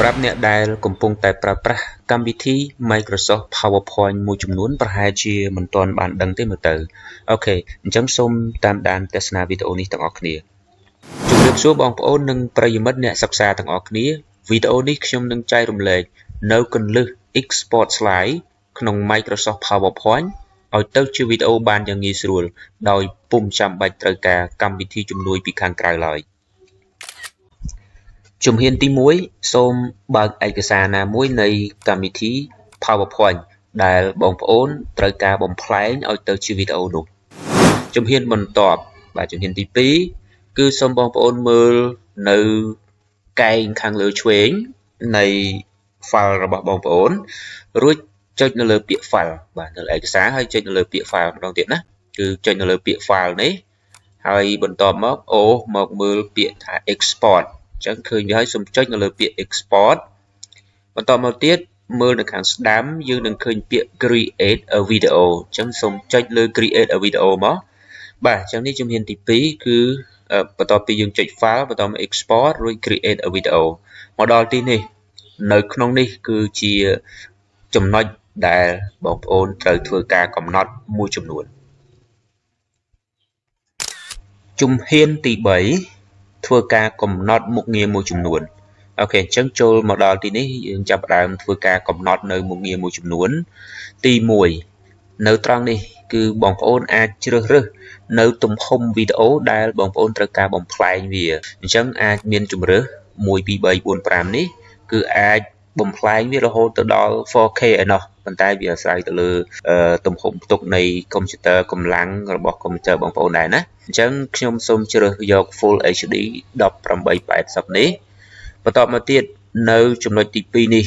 រាប់អ្នកដែលកំពុងតែប្រើប្រាស់កម្មវិធី Microsoft PowerPoint មួយចំនួនប្រហែលជាមិនទាន់បានដឹងទេមើលទៅ។ OK អញ្ចឹងសូមតាមដានទស្សនាវីដេអូនេះទាំងអស់គ្នា។ជម្រាបសួរបងប្អូននិងប្រិយមិត្តអ្នកសិក្សាទាំងអស់គ្នា។វីដេអូនេះខ្ញុំនឹងចែករំលែកនៅគន្លឹះ Export Slide ក្នុង Microsoft PowerPoint ឲ្យទៅជាវីដេអូបានយ៉ាងងាយស្រួលដោយពុំចាំបាច់ត្រូវការកម្មវិធីជំនួយពីខាងក្រៅឡើយ។ជំហានទី1សូមបើកឯកសារណាមួយនៃកម្មវិធី PowerPoint ដែលបងប្អូនត្រូវការបំផ្លែងឲ្យទៅជាវីដេអូនោះ។ជំហានបន្ទាប់បាទជំហានទី2គឺសូមបងប្អូនមើលនៅកែងខាងលើឆ្វេងនៃ file របស់បងប្អូនរួចចុចនៅលើពាក្យ file បាទនៅឯកសារហើយចុចនៅលើពាក្យ file ម្ដងទៀតណាគឺចុចនៅលើពាក្យ file នេះហើយបន្ទាប់មកអូមកមើលពាក្យថា export អញ្ចឹងឃើញវាហើយសូមចុចនៅលើពាក្យ export។ បន្តមកទៀតមើលនៅខាងស្ដាំយើងនឹងឃើញពាក្យ create a video អញ្ចឹងសូមចុចលើ create a video មកបាទអញ្ចឹងនេះជំហានទី2គឺបន្ទាប់ពីយើងចុច file បន្តមក export រួច create a video មកដល់ទីនេះនៅក្នុងនេះគឺជាចំណុចដែលបងប្អូនត្រូវធ្វើការកំណត់មួយចំនួនជំហានទី3ធ្វើការកំណត់មុខងារមួយចំនួន។ OK អញ្ចឹងចូលមកដល់ទីនេះយើងចាប់ផ្ដើមធ្វើការកំណត់នៅមុខងារមួយចំនួនទី1នៅត្រង់នេះគឺបងប្អូនអាចជ្រើសរើសនៅទំហំវីដេអូដែលបងប្អូនត្រូវការបំផ្លែងវាអញ្ចឹងអាចមានជម្រើស1 2 3 4 5នេះគឺអាចបំផ្លែងវារហូតទៅដល់ 4K ឯណោះប៉ុន្តែវាអាស្រ័យទៅលើទំហំផ្ទុកនៃកុំព្យូទ័រកម្លាំងរបស់កុំព្យូទ័របងប្អូនដែរណាអញ្ចឹងខ្ញុំសូមជ្រើសយក Full HD 1880នេះ។បន្តមកទៀតនៅចំណុចទី2នេះ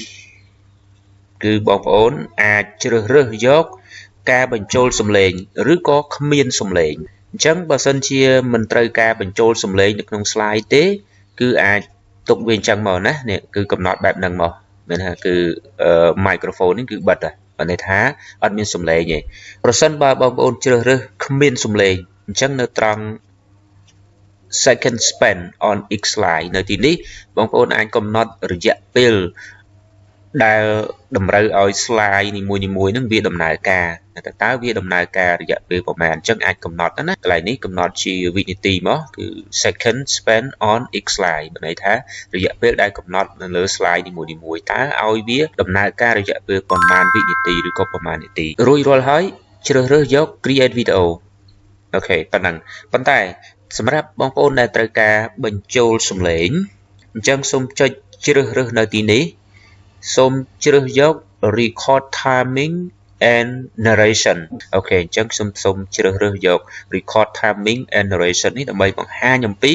គឺបងប្អូនអាចជ្រើសរើសយកការបញ្ចូលសំឡេងឬក៏គ្មានសំឡេងអញ្ចឹងបើសិនជាមិនត្រូវការបញ្ចូលសំឡេងនៅក្នុង slide ទេគឺអាចទុកវាអញ្ចឹងមកណានេះគឺកំណត់បែបហ្នឹងមកមានថាគឺ microphone នេះគឺបិទហើយបើន័យថាអត់មានសំឡេងទេប្រសិនបើបងប្អូនជ្រើសរើសគ្មានសំឡេងអញ្ចឹងនៅត្រង់ second spend on each slide នៅទីនេះបងប្អូនអាចកំណត់រយៈពេលដែលតម្រូវឲ្យ slide នីមួយៗហ្នឹងវាដំណើរការតើតើវាដំណើរការរយៈពេលប្រហែលអញ្ចឹងអាចកំណត់ណាកន្លែងនេះកំណត់ជាវិនាទីមកគឺ second spend on each slide មានន័យថារយៈពេលដែលកំណត់នៅលើ slide នីមួយៗតើឲ្យវាដំណើរការរយៈពេលប៉ុន្មានវិនាទីឬក៏ប៉ុន្មាននាទីរួចរាល់ហើយជ្រើសរើសយក create video។ OK ប៉ុណ្ណឹងប៉ុន្តែសម្រាប់បងប្អូនដែលត្រូវការបញ្ចូលសំឡេងអញ្ចឹងសូមចុចជ្រើសរើសនៅទីនេះសូមជ្រើសយក record timing and narration។ OK អញ្ចឹងខ្ញុំសូមជ្រើសរើសយក record timing and narration នេះដើម្បីបង្ហាញអំពី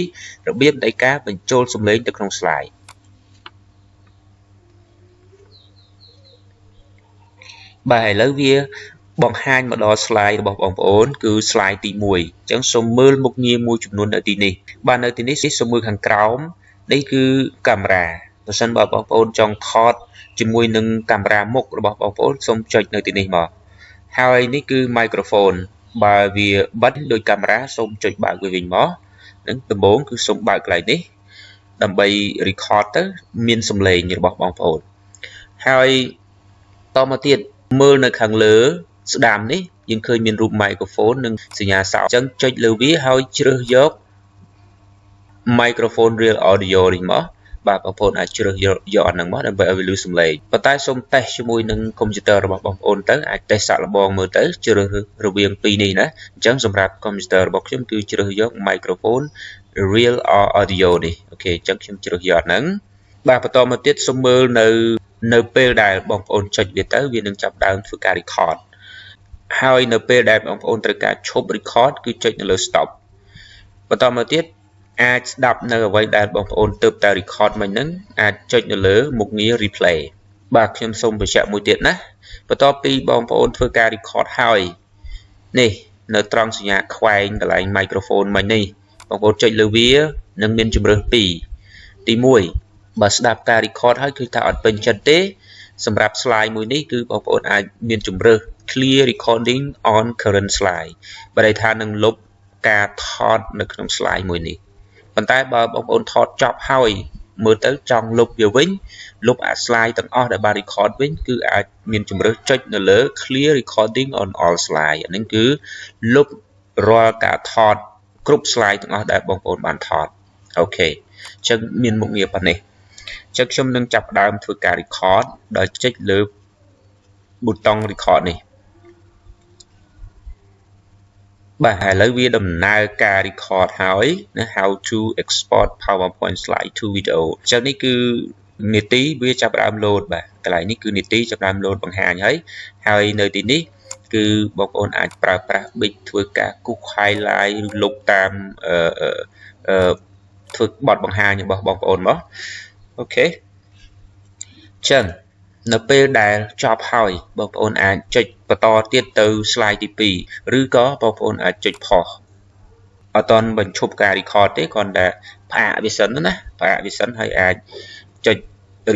របៀបនៃការបញ្ចូលសំឡេងទៅក្នុង slide។ បាទឥឡូវវាបង្ហាញមកដល់ slide របស់បងប្អូនគឺ slide ទី1អញ្ចឹងសូមមើលមុខងារមួយចំនួននៅទីនេះបាទនៅទីនេះសូមមើលខាងក្រោមនេះគឺកាមេរ៉ាបើសិនបើបងប្អូនចង់ថតជាមួយនឹងកាមេរ៉ាមុខរបស់បងប្អូនសូមចុចនៅទីនេះមកហើយនេះគឺ microphone បើវាបិទដោយកាមេរ៉ាសូមចុចបើកវាវិញមកនឹងដំបូងគឺសូមបើកកន្លែងនេះដើម្បី record ទៅមានសំឡេងរបស់បងប្អូនហើយតមកទៀតមើលនៅខាងលើស្ដាំនេះយើងឃើញមានរូប microphone និងសញ្ញាសោអញ្ចឹងចុចលើវាហើយជ្រើសយក microphone real audio នេះមកបាទបងប្អូនអាចជ្រើសយកយកអាហ្នឹងមកដើម្បីឲ្យវាឮសំឡេងប៉ុន្តែសូមតេស្តជាមួយនឹងកុំព្យូទ័ររបស់បងប្អូនទៅអាចតេស្តសាកល្បងមើលទៅជ្រើសរើសរវាងពីរនេះណាអញ្ចឹងសម្រាប់កុំព្យូទ័ររបស់ខ្ញុំគឺជ្រើសយក microphone real audio នេះ OK អញ្ចឹងខ្ញុំជ្រើសយកអាហ្នឹងបាទបន្តមកទៀតសូមមើលនៅពេលដែលបងប្អូនចុចវាទៅវានឹងចាប់ដើមធ្វើការ record ហើយនៅពេលដែលបងប្អូនត្រូវការឈប់ record គឺចុចនៅលើ stop។ បន្តមកទៀតអាចស្ដាប់នៅអ្វីដែលបងប្អូនទើបតែ record មិញហ្នឹងអាចចុចនៅលើមុខងារ replay។ បាទខ្ញុំសូមបញ្ជាក់មួយទៀតណាបន្ទាប់ពីបងប្អូនធ្វើការ record ហើយនេះនៅត្រង់សញ្ញាខ្វែងកន្លែង microphone មិញនេះបងប្អូនចុចលើវានឹងមានជម្រើសពីរទី1បើស្ដាប់ការ record ហើយឃើញថាអត់ពេញចិត្តទេសម្រាប់ slide មួយនេះគឺបងប្អូនអាចមានជម្រើស clear recording on current slide បើន័យថានឹងលុបការថតនៅក្នុង slide មួយនេះប៉ុន្តែបើបងប្អូនថតចប់ហើយ មើលទៅចង់លុបវាវិញលុបអា slide ទាំងអស់ដែលបាន record វិញគឺអាចមានជម្រើសចុចនៅលើ clear recording on all slide អានេះគឺលុបរាល់ការថតគ្រប់ slide ទាំងអស់ដែលបងប្អូនបានថត។ OK អញ្ចឹងមានមុខងារប៉ុណ្ណេះអញ្ចឹងខ្ញុំនឹងចាប់ផ្ដើមធ្វើការ record ដោយចុចលើប៊ូតុង record នេះបាទឥឡូវវាដំណើរការ record ហើយណា how to export PowerPoint slide to video អញ្ចឹងនេះគឺនាទីវាចាប់ផ្ដើម load បាទកន្លែងនេះគឺនាទីចាប់ផ្ដើម load បង្ហាញហើយហើយនៅទីនេះគឺបងប្អូនអាចប្រើប្រាស់ ប៊ិចធ្វើការគូស highlight ឬលុបតាមអឺអឺធ្វើបទបង្ហាញរបស់បងប្អូនមក OK អញ្ចឹងនៅពេលដែលចប់ហើយបងប្អូនអាចចុចបន្តទៀតទៅ slide ទី2ឬក៏បងប្អូនអាចចុច pause អត់ទាន់បញ្ឈប់ការ record ទេគ្រាន់តែផ្អាកវាសិនណាផ្អាកវាសិនហើយអាចចុច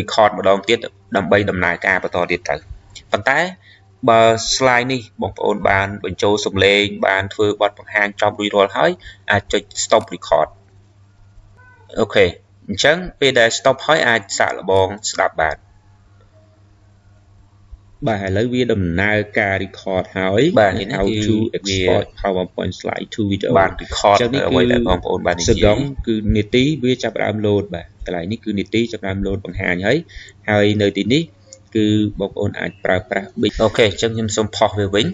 record ម្ដងទៀតដើម្បីដំណើរការបន្តទៀតទៅប៉ុន្តែបើ slide នេះបងប្អូនបានបញ្ចូលសំឡេងបានធ្វើបទបង្ហាញចប់រួចរាល់ហើយអាចចុច stop record។ OK អញ្ចឹងពេលដែល stop ហើយអាចសាកល្បងស្ដាប់បានបាទឥឡូវវាដំណើរការ record ហើយបាទ how to export PowerPoint slide to video បាន record នៅអ្វីដែលបងប្អូនបាននិយាយគឺនាទីវាចាប់ផ្ដើម load បាទកន្លែងនេះគឺនាទីចាប់ផ្ដើម load បង្ហាញហើយហើយនៅទីនេះគឺបងប្អូនអាចប្រើប្រាស់ ប៊ិច OK អញ្ចឹងខ្ញុំសូម pause វាវិញ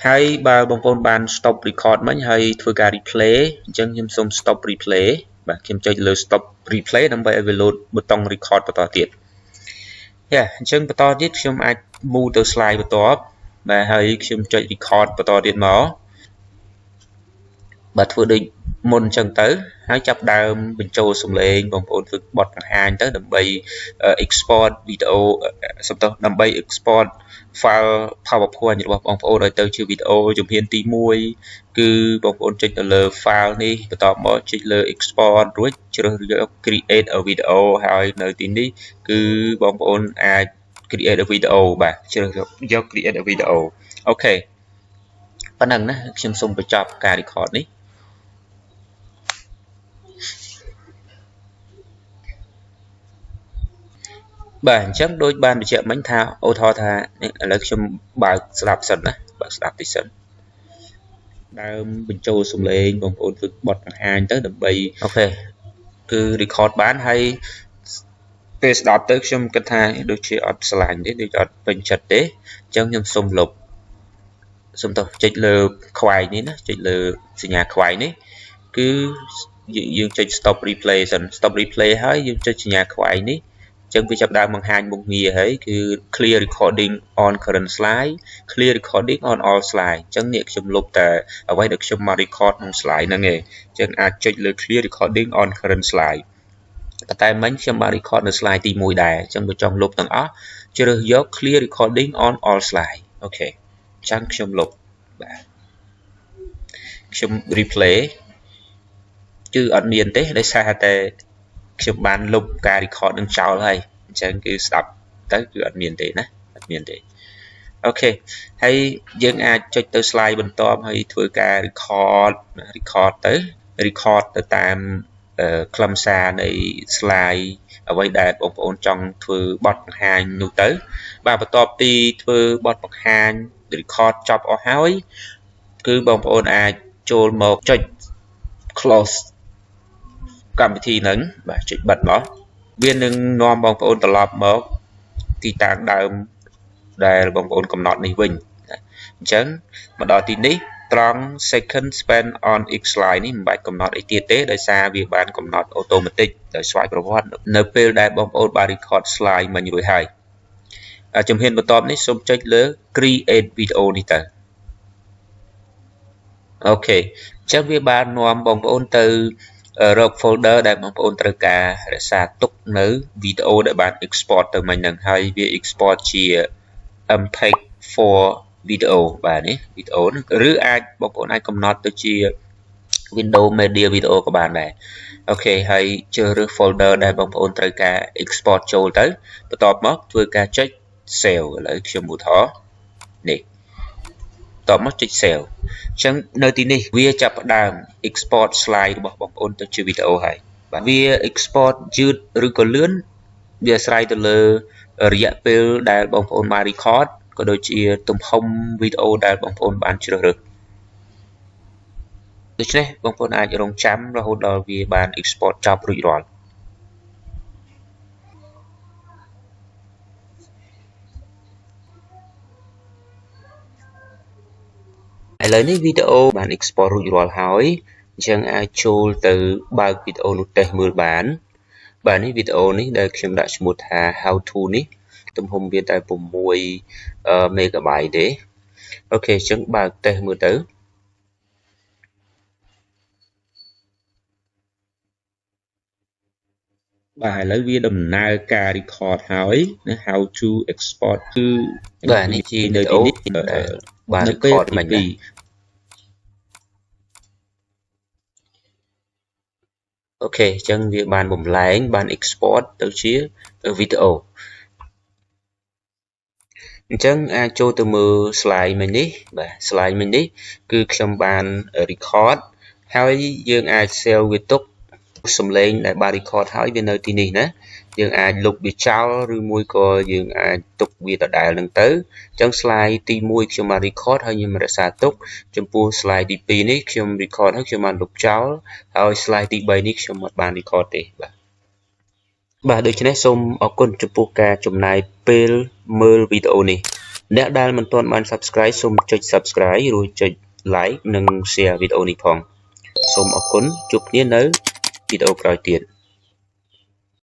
ហើយបើបងប្អូនបាន stop record មិញហើយធ្វើការ replay អញ្ចឹងខ្ញុំសូម stop replay បាទខ្ញុំចុចលើ stop replay ដើម្បីឲ្យវា load ប៊ូតុង record បន្តទៀតយ៉ាអញ្ចឹងបន្តទៀតខ្ញុំអាច move ទៅ slide បន្ទាប់បាទហើយខ្ញុំចុច record បន្តទៀតមកបាទធ្វើដូចមុនអញ្ចឹងទៅហើយចាប់ដើមបញ្ចូលសំឡេងបងប្អូនធ្វើបទបង្ហាញទៅដើម្បី export វីដេអូសំទោសដើម្បី export file PowerPoint របស់បងប្អូនឲ្យទៅជាវីដេអូជំហានទី1គឺបងប្អូនចុចទៅលើ file នេះបន្ទាប់មកចុចលើ export រួចជ្រើសរើស create a video ហើយនៅទីនេះគឺបងប្អូនអាច create a video បាទជ្រើសយក create a video។ OK ប៉ុណ្ណឹងណាខ្ញុំសូមបញ្ចប់ការ record នេះ។បាទអញ្ចឹងដូចបានបញ្ជាក់មិញថាឧទាហរណ៍ថាឥឡូវខ្ញុំបើកស្ដាប់សិនណាបើកស្ដាប់តិចសិនដើមបញ្ចូលសំឡេងបងប្អូនធ្វើបទបង្ហាញទៅដើម្បី OK គឺ record បានហើយពេលស្ដាប់ទៅខ្ញុំគិតថាដូចជាអត់ស្រឡាញ់ទេដូចអត់ពេញចិត្តទេអញ្ចឹងខ្ញុំសូមលុបសូមតោះចុចលើខ្វែងនេះណាចុចលើសញ្ញាខ្វែងនេះគឺយើងចុច stop replay សិន stop replay ហើយយើងចុចសញ្ញាខ្វែងនេះចឹងវាចាប់ដើមបង្ហាញមុខងារហើយគឺ clear recording on current slide, clear recording on all slide អញ្ចឹងនេះខ្ញុំលុបតែអ្វីដែលខ្ញុំមក record ក្នុង slide ហ្នឹងឯងអញ្ចឹងអាចចុចលើ clear recording on current slide ប៉ុន្តែមិញខ្ញុំបាន record នៅ slide ទី1ដែរអញ្ចឹងបើចង់លុបទាំងអស់ជ្រើសយក clear recording on all slide។ OK អញ្ចឹងខ្ញុំលុបបាទខ្ញុំ replay គឺអត់មានទេដោយសារតែខ្ញុំបានលុបការ record នឹងចោលហើយអញ្ចឹងគឺស្ដាប់ទៅគឺអត់មានទេណាអត់មានទេ OK ហើយយើងអាចចុចទៅ slide បន្ទាប់ហើយធ្វើការ record record ទៅ record ទៅតាមខ្លឹមសារនៃ slide អ្វីដែលបងប្អូនចង់ធ្វើបទបង្ហាញនោះទៅបាទបន្ទាប់ពីធ្វើបទបង្ហាញ record ចប់អស់ហើយគឺបងប្អូនអាចចូលមកចុច close កម្មវិធីហ្នឹងបាទចុចបិទមកវានឹងនាំបងប្អូនត្រឡប់មកទីតាំងដើមដែលបងប្អូនកំណត់នេះវិញអញ្ចឹងមកដល់ទីនេះត្រង់ second spend on each slide នេះមិនបាច់កំណត់អីទៀតទេដោយសារវាបានកំណត់ automatic ដោយស្វ័យប្រវត្តិនៅពេលដែលបងប្អូនបាន record slide មិញរួចហើយជំហានបន្ទាប់នេះសូមចុចលើ create video នេះទៅ OK អញ្ចឹងវាបាននាំបងប្អូនទៅរក folder ដែលបងប្អូនត្រូវការរក្សាទុកនៅវីដេអូដែលបាន export ទៅមិញហ្នឹងហើយវា export ជា MPEG 4 video បាទនេះវីដេអូហ្នឹងឬអាចបងប្អូនអាចកំណត់ទៅជា Windows Media Video ក៏បានដែរ OK ហើយជ្រើសរើស folder ដែលបងប្អូនត្រូវការ export ចូលទៅបន្ទាប់មកធ្វើការចុច save ឥឡូវខ្ញុំឧទាហរណ៍នេះបន្ទាប់មកចុច save អញ្ចឹងនៅទីនេះវាចាប់ផ្ដើម export slide របស់បងប្អូនទៅជាវីដេអូហើយ។ បាទវា export យឺតឬក៏លឿនវាអាស្រ័យទៅលើរយៈពេលដែលបងប្អូនបាន record ក៏ដូចជាទំហំវីដេអូដែលបងប្អូនបានជ្រើសរើសដូច្នេះបងប្អូនអាចរងចាំរហូតដល់វាបាន export ចប់រួចរាល់ឥឡូវនេះវីដេអូបាន export រួចរាល់ហើយអញ្ចឹងអាចចូលទៅបើកវីដេអូនោះតេស្តមើលបានបាទនេះវីដេអូនេះដែលខ្ញុំដាក់ឈ្មោះថា how to នេះទំហំវាតែ6 MB ទេ OK អញ្ចឹងបើកតេស្តមើលទៅបាទឥឡូវវាដំណើរការ record ហើយណា how to export គឺបាទនេះជានៅទីនេះបាទ record មិញណា OK អញ្ចឹងវាបានបំលែងបាន export ទៅជាវីដេអូអញ្ចឹងអាចចូលទៅមើល slide មិញនេះបាទ slide មិញនេះគឺខ្ញុំបាន record ហើយយើងអាច save វាទុកសំឡេងដែលបាន record ហើយវានៅទីនេះណាយើងអាចលុបវាចោលឬមួយក៏យើងអាចទុកវាដដែលនឹងទៅអញ្ចឹង slide ទី1ខ្ញុំបាន record ហើយខ្ញុំរក្សាទុកចំពោះ slide ទី2នេះខ្ញុំ record ហើយខ្ញុំបានលុបចោលហើយ slide ទី3នេះខ្ញុំអត់បាន record ទេបាទបាទដូច្នេះសូមអរគុណចំពោះការចំណាយពេលមើលវីដេអូនេះអ្នកដែលមិនទាន់បាន Subscribe សូមចុច Subscribe រួចចុច Like និង Share វីដេអូនេះផងសូមអរគុណជួបគ្នានៅវីដេអូក្រោយទៀត